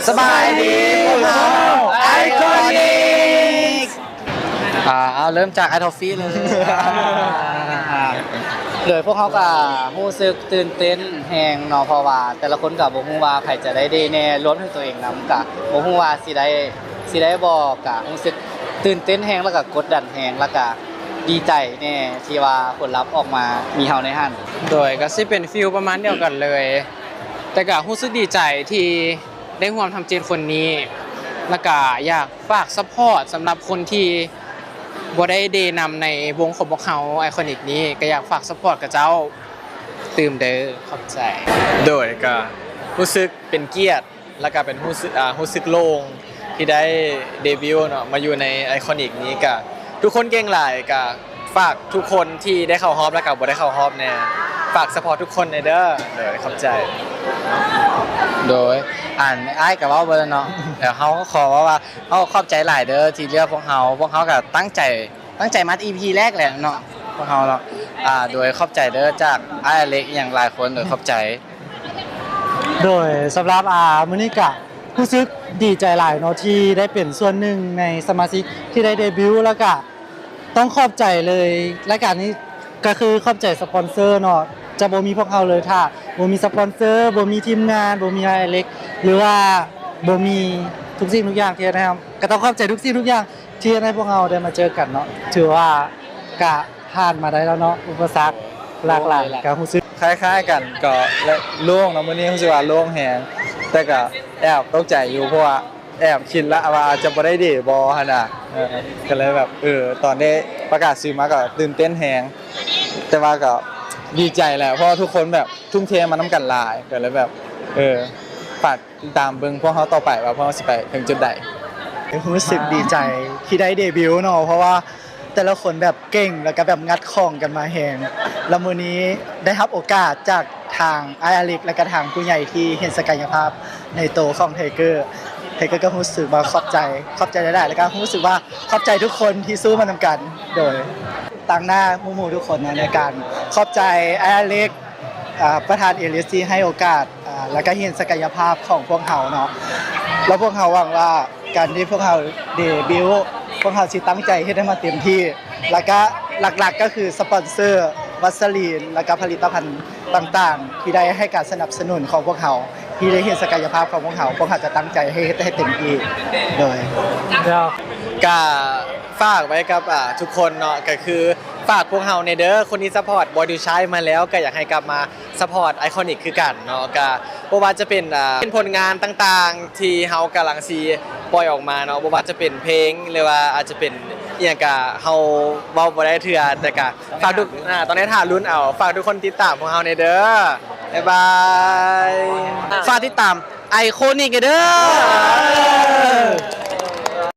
ສະບາຍດີ ພວກເຮົາ Iconic ອ່າ ເອົາເລີ່ມຈາກອ້າຍທອບຟີ້ເລີຍ. ໂດຍພວກເຮົາກໍຮູ້ສຶກຕື່ນເຕັ້ນແຮງເນາະ ເພາະວ່າແຕ່ລະຄົນກໍບໍ່ຮູ້ວ່າໃຜຈະໄດ້ເດແດ່ ລວມເຖິງຕົວເອງນຳ ກໍບໍ່ຮູ້ວ່າຊິໄດ້ ຊິໄດ້ບໍ່ ກໍຮູ້ສຶກຕື່ນເຕັ້ນແຮງ ແລ້ວກໍກົດດັນແຮງ ແລ້ວກໍດີໃຈແດ່ທີ່ວ່າຜົນລັບອອກມາມີເຮົາໃນຫັ້ນ. ໂດຍກໍຊິເປັນຟີລປະມານດຽວກັນເລີຍ ແຕ່ກໍຮູ້ສຶກດີໃຈທີ່ ໄດ້ຮ່ວມທຳເຈັດຄົນນີ້ ແລ້ວກະຢາກຝາກຊັບພອດສຳລັບຄົນທີ່ບໍ່ໄດ້ເດນຳໃນວົງຂອງພວກເຮົາ Iconic ນີ້ ກະຢາກຝາກຊັບພອດເຂົາເຈົ້າຕື່ມເດີ. ຂອບໃຈ. ໂດຍກະຮູ້ສຶກເປັນກຽດ ແລ້ວກະເປັນຮູ້ສຶກ ອ່າ ຮູ້ສຶກໂລ່ງທີ່ໄດ້ເດບິວເນາະ ມາຢູ່ໃນ Iconic ນີ້ ກະ ທຸກຄົນເກັ່ງຫຼາຍ ກະຝາກທຸກຄົນທີ່ໄດ້ເຂົ້າຮອບ ແລ້ວກະບໍ່ໄດ້ເຂົ້າຮອບແດ່ ຝາກສະພອດທຸກຄົນແດ່ເດີ. ໂດຍ ຂອບໃຈ. ໂດຍ ອັນ ອ້າຍກະເວົ້າເບິດແລ້ວເນາະ ແລ້ວເຮົາກໍຂໍເວົ້າວ່າ ເຮົາຂອບໃຈຫຼາຍເດີທີ່ເລືອກພວກເຮົາ ພວກເຮົາກະຕັ້ງໃຈ ຕັ້ງໃຈມາອີພີແລກແຫຼະເນາະ ພວກເຮົາເນາະ. ອ່າ ໂດຍຂອບໃຈເດີຈາກອ້າຍອາເລັກອີ່ຫຍັງຫຼາຍຄົນ ໂດຍຂອບໃຈ. ໂດຍສຳລັບ ອ່າ ມື້ນີ້ກະຮູ້ສຶກດີໃຈຫຼາຍເນາະ ທີ່ໄດ້ເປັນສ່ວນໜຶ່ງໃນສະມາຊິກທີ່ໄດ້ເດບິວ ແລ້ວກະຕ້ອງຂອບໃຈເລີຍ ລາຍການນີ້ກະຄືຂອບໃຈສະປອນເຊີເນາະ ຈະບໍ່ມີພວກເຮົາເລີຍ ຖ້າບໍ່ມີສະປອນເຊີ ບໍ່ມີທີມງານ ບໍ່ມີອ້າຍອາເລັກ ຫຼືວ່າບໍ່ມີທຸກສິ່ງທຸກຢ່າງທີ່ເຮັດໃຫ້ເຮົາ ກະຕ້ອງຂອບໃຈທຸກສິ່ງທຸກຢ່າງ ທີ່ເຮັດໃຫ້ພວກເຮົາໄດ້ມາເຈີກັນເນາະ ຖືວ່າກະຜ່ານມາໄດ້ແລ້ວເນາະ ອຸປະສັກຫຼາກຫຼາຍ ໂອ້ຍ ກະຮູ້ສຶກຄ້າຍໆກັນ ກໍໂລ່ງເນາະ ມື້ນີ້ຮູ້ສຶກວ່າໂລ່ງແຮງ ແຕ່ກໍແອບຕົກໃຈຢູ່ ເພາະວ່າແອບຄິດລະວ່າອາດຈະບໍ່ໄດ້ເດບໍ່ຫັ້ນນະ ເອີ ກໍເລີຍແບບ ເອີ ຕອນໄດ້ປະກາດຊື່ມາກໍຕື່ນເຕັ້ນແຮງ ແຕ່ວ່າກໍດີໃຈແຫຼະ ເພາະວ່າທຸກຄົນແບບທຸ່ມເທມານຳກັນຫຼາຍ ກໍເລີຍແບບ ເອີ ຝາກ ຕິດຕາມເບິ່ງພວກເຮົາຕໍ່ໄປວ່າພວກເຮົາຊິໄປເຖິງຈຸດໃດ. ຮູ້ສຶກດີໃຈທີ່ໄດ້ເດບິວເນາະ ເພາະວ່າແຕ່ລະຄົນແບບເກັ່ງ ແລ້ວກະແບບງັດຂອງກັນມາແຮງ ແລ້ວມື້ນີ້ໄດ້ຮັບໂອກາດຈາກທາງອ້າຍອາເລັກ ແລ້ວກະທາງຜູ້ໃຫຍ່ທີ່ເຫັນສັກກະຍະພາບໃນໂຕຂອງໄທເກີ ໄທເກີກໍຮູ້ສຶກວ່າຂອບໃຈ ຂອບໃຈຫຼາຍໆ ແລ້ວກະຮູ້ສຶກວ່າຂອບໃຈທຸກຄົນທີ່ສູ້ມານຳກັນ. ໂດຍ ຕາງໜ້າໝູ່ໆທຸກຄົນເນາະ ໃນການຂອບໃຈອ້າຍອາເລັກ ອ່າ ປະທານເອລິສທີ່ໃຫ້ໂອກາດ ອ່າ ແລ້ວກະເຫັນສັກກະຍະພາບຂອງພວກເຮົາເນາະ ແລ້ວພວກເຮົາຫວັງວ່າການທີ່ພວກເຮົາເດບິວ ພວກເຮົາຊິຕັ້ງໃຈເຮັດໃຫ້ມັນເຕັມທີ່ ແລ້ວກະຫຼັກໆກໍຄືສະປອນເຊີວັດສະລີນ ແລ້ວກະຜະລິດຕະພັນຕ່າງໆ ທີ່ໄດ້ໃຫ້ການສະໜັບສະໜູນຂອງພວກເຮົາ ທີ່ໄດ້ເຫັນສັກກະຍະພາບຂອງພວກເຮົາ ພວກເຮົາຈະຕັ້ງໃຈໃຫ້ເຮັດໃຫ້ເຕັມທີ່. ໂດຍ ກະຝາກໄວ້ກັບ ອ່າ ທຸກຄົນເນາະ ກະຄື ຝາກພວກເຮົາແດ່ເດີ ຄົນທີ່ຊັບພອດ Boy to Shine ມາແລ້ວ ກະຢາກໃຫ້ກັບມາຊັບພອດ Iconic ຄືກັນເນາະ ກະບໍ່ວ່າຈະເປັນ ອ່າ ເປັນຜົນງານຕ່າງໆທີ່ເຮົາກຳລັງຊິປ່ອຍອອກມາເນາະ ບໍ່ວ່າຈະເປັນເພງ ຫຼືວ່າອາດຈະເປັນອີ່ຫຍັງ ກະເຮົາເວົ້າບໍ່ໄດ້ເທື່ອ ແຕ່ກະຝາກທຸກ ອ່າ ຕ້ອງໄດ້ຖ້າລຸ້ນເອົາ ຝາກທຸກຄົນຕິດຕາມພວກເຮົາແດ່ເດີ. ບາຍບາຍ. ຝາກຕິດຕາມ Iconic ແດ່ເດີ.